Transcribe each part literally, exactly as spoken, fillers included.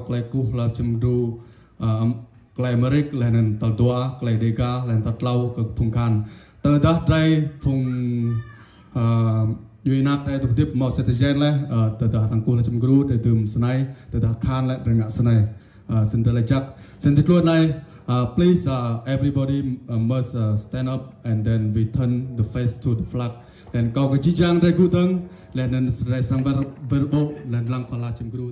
Tơlơi kơkuh hla čem dru, ơ, tơlơi Amêrik, laih anŭn tal dua, tơlơi Dega, laih anŭn tal klâo kơ phung kahan. Tơdah drơi phung, ơ, djuai ania drơi tŭ hơdip hmâo citizen laih, ơ, tơdah arăng kơkuh hla čem dru, drơi dưm snei, tơdah kahan laih drơi ngă snei. Ơ, snăn drơi laĭ jak. Snăn tơlơi anai, ơ, please, ơ, everybody, ơ, must, ơ, stand up and then we turn the face to the flag. Then kâo kơ jih jang drơi gŭ dơ̆ng, laih anŭn drơi sang bar, bar ƀô̆, laih anŭn lăng pơala čem dru.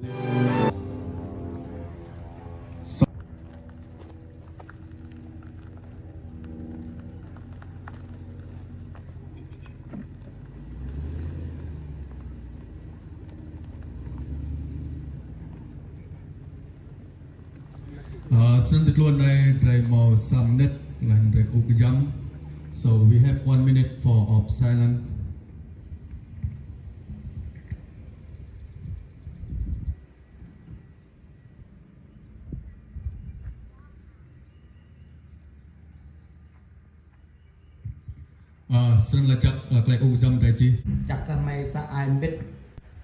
Ơ, snăn tơlơi anai drơi hmâo sa mơnit, laih anŭn drơi kơkuh kơjăm. So we have one minute for of silence. Ơ, snăn laĭ jak, ơ, tơlơi kơkuh kơjăm drơi čih. Čăk kơ hmei sa ai mbĭt.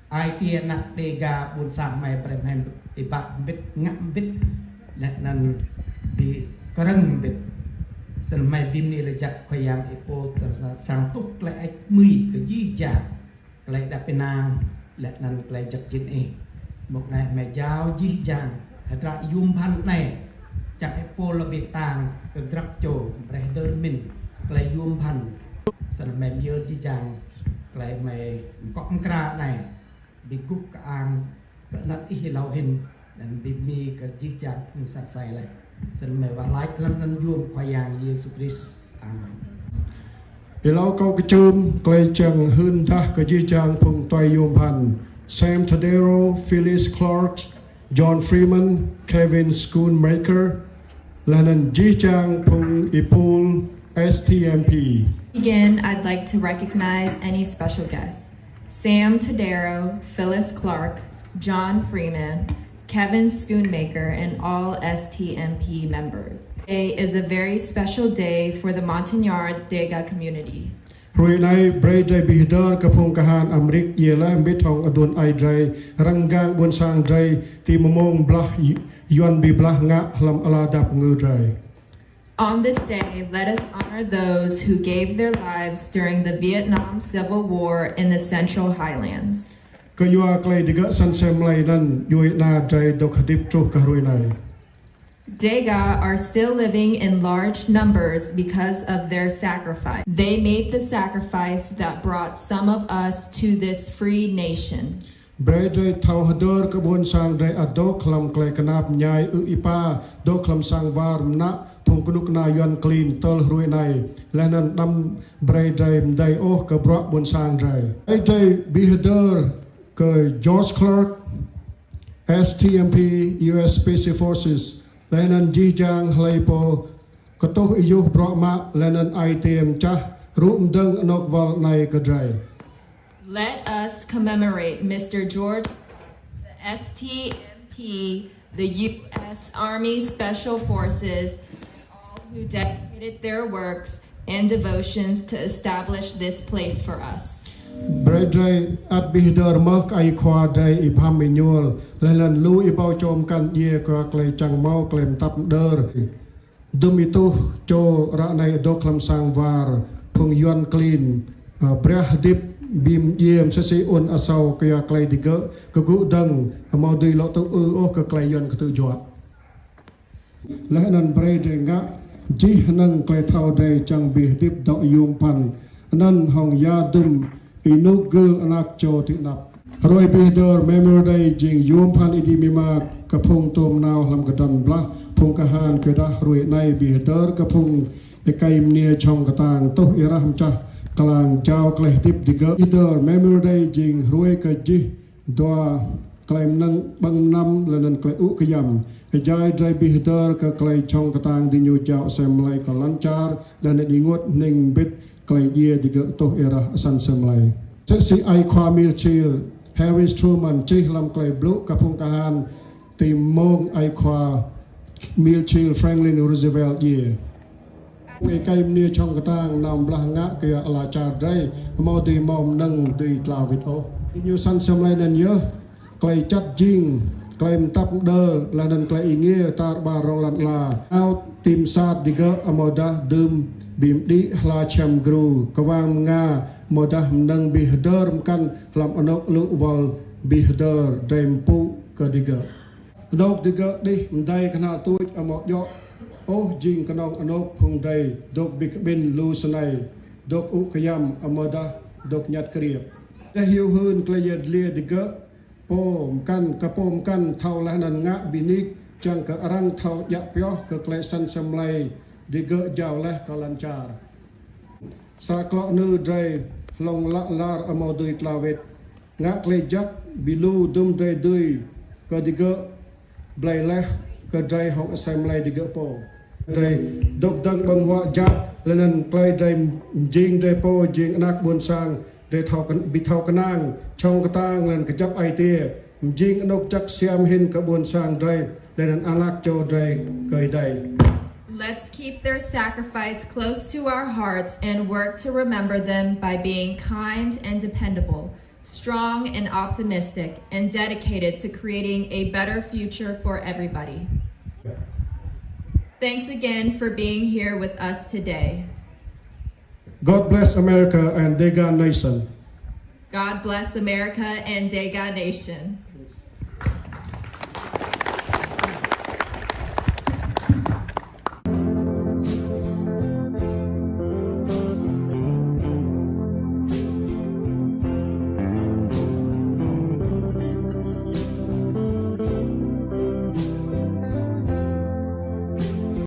Ai tiê ană Dega ƀuôn sang hmei brơi hmei ƀiă mbĭt, ngă mbĭt. Laih anŭn ƀu krơ̆ng mbĭt. Snăn hmei bi mni laĭ jak Khua Yang ih pô tơl sa-, sang tuh tơlơi hơêč hmưi kơ jih jang. Tơlơi đăp ênang, laih anŭn tơlơi jăk jĭn ih. Mơ̆ng anai hmei jao jih jang, hơdră yôm phăn anai, čang ih pô lŏ ƀiă tang kơ grăp čô, brơi hơdơr mĭn, tơlơi yôm phăn. Snăn hmei myơr jih jang, tơlơi hmei mkŏ mkra anai, bi guh kơang, kơ anăn ih êlâo hĭn, anăn bi mni kơ jih jang phung sat sai laih. Snăn hmei wah lač hlăm anăn yôm Khua Yang Yêsu Krist. Amen. Êlâo kâo kơčŭm, tơlơi čang hưn dah kơ jih jang phung tuai yôm phăn, Sam Tadero, Phyllis Clark, John Freeman, Kevin Schoonmaker, laih anŭn jih jang phung êpul S T M P. Again, I'd like to recognize any special guests. Sam Tadero, Phyllis Clark, John Freeman, Kevin Schoonmaker, and all S T M P members. Today is a very special day for the Montagnard Dega community. Hruê anai, brơi drơi bi hơdơr kơ phung kahan Amêrik, yơh laih mbĭt hŏng aduôn aê drơi, răng gang ƀuôn sang drơi, ti mơmông blah Yuăn bi blah ngă hlăm ala dap ngơ drơi. On this day, let us honor those who gave their lives during the Vietnam Civil War in the Central Highlands. Kơyua tơlơi digơ̆ săn sem lei anŭn, djuai ania drơi dôk hơdip truh kơ hruê anai. Dega are still living in large numbers because of their sacrifice. They made the sacrifice that brought some of us to this free nation. Brơi drơi thâo hơdơr kơ ƀuôn sang drơi ăt dôk hlăm tơlơi knap mơñai ư̆ êpa, dôk hlăm sang war mơnă phung kơnuk kơna Yuăn klin tơl hruê anai, laih anŭn đăm brơi drơi mdei ôh kơ bruă ƀuôn sang drơi. Brơi drơi bi hơdơr kơ George Clark, S T M P, U S Special Forces, laih anŭn jih jang hlơi pô kơtuh ayuh bruă mă, laih anŭn ai tiê mơčah, rŭ mdơ̆ng anŏ wăl anai kơ drơi. Let us commemorate Mister George, the S T M P, the U S Army Special Forces, and all who dedicated their works and devotions to establish this place for us. Brơi drơi ăt bi hơdơr mơ̆ kơ ai khua drơi Y Bham Êñuôl, laih anŭn lu êbâo čô mkăn djiê kơ tơlơi čang hmâo tơlơi mơtăp mơđơr. Dŭm êtuh čô ră anai dôk hlăm sang war phung Yuăn klin, ơ, brơi hơdip bi mdjiê msĕ si un asâo kơyua tơlơi digơ̆ kơ gŭ dơ̆ng, hmâo dưi lŏ tŭ ư ôh kơ tơlơi Yuăn kơtư̆ juă. Laih anŭn brơi drơi ngă jih hơnơ̆ng tơlơi thâo drơi čang bi hơdip dŏ yôm phăn, anŭn hŏng ya dŭm ênuk gưl anak čô ti anăp. Hruê bi hơdơr Memorial Day jing yôm phăn êdi mima kơ phung tôm nao hlăm kơdrăn blah phung kahan, kơyuadah hruê anai bi hơdơr kơ phung êkei mơnia jhŏng kơtang tuh êrah mơčah klang jao tơlơi hơdip digơ̆. Bi hơdơr Memorial Day jing hruê kơ jih dua tơlơi mơnơ̆ng ƀơ̆ng mơnăm laih anŭn tơlơi ŭ kơyăm. Hơjai drơi bi hơdơr kơ tơlơi jhŏng kơtang diñu jao sem lei kơ lŏn čar laih anŭn ênguôt hning mbĭt tơlơi djiê digơ̆ tuh êrah săn sem lei. Msĕ si ai khua Milchil Harris Truman čih hlăm tơlơi blŭ kơ phung kahan ti mông ai khua Milchil Franklin Roosevelt djiê. Êkei mơnia jhŏng kơtang nao blah ngă kơ ala čar drơi, hmâo dưi hmâo mơnơ̆ng dưi tlao wĭt ôh. Diñu săn sem lei anŭn yơh tơlơi čăt jing Klei mơtăp mơdơr, laih anŭn klei êngiê tar ƀar rŏng lăn ala. Nao tĭm sat digơ̆ amâodah dưm ƀing đĭ hla čem gru, kwang mơnga amâodah mơnơ̆ng ƀĭ hơdơr mơkăn hlăm anôk lŭ wăl ƀĭ hơdơr, drei mpŭ kơ digơ̆. Anôk digơ̆ đih mơdai kơnhal tuč amâo djŏ ôh jing kơnơ̆ng anôk phung drei dôk ƀĭ kƀĭn lu snei, dôk ŭ kơyăm amâodah dôk ñăt kriêp. Drei hyu hưn klei yăl dliê digơ̆ pô mơkăn, kơ pô mơkăn thâo laih anŭn ngă ƀĭ nik, čang kơ arăng thâo djă pioh kơ klei săn asei mlei digơ̆ jao laih kơ lŏn čar. Sa klŏ nư drei hlŏng lă lar amâo dưi tla wĭt. Ngă klei jăk ƀi lu dŭm drei dưi kơ digơ̆ blei laih kơ drei hŏng asei mlei digơ̆ pô. Drei dôk dơ̆ng ƀơ̆ng huă jăk, laih anŭn klei drei mjing drei pô jing anak ƀuôn sang, drei thâo kơ-, ƀu thâo kơnang, čŏng kơtang laih anŭn kơjăp ai tiê, mjing anôk jăk siam hĭn kơ ƀuôn sang drei, laih anŭn anak čô drei kơ êdei. Let's keep their sacrifice close to our hearts and work to remember them by being kind and dependable, strong and optimistic, and dedicated to creating a better future for everybody. Thanks again for being here with us today. God bless America and Dega Nation. God bless America and Dega Nation.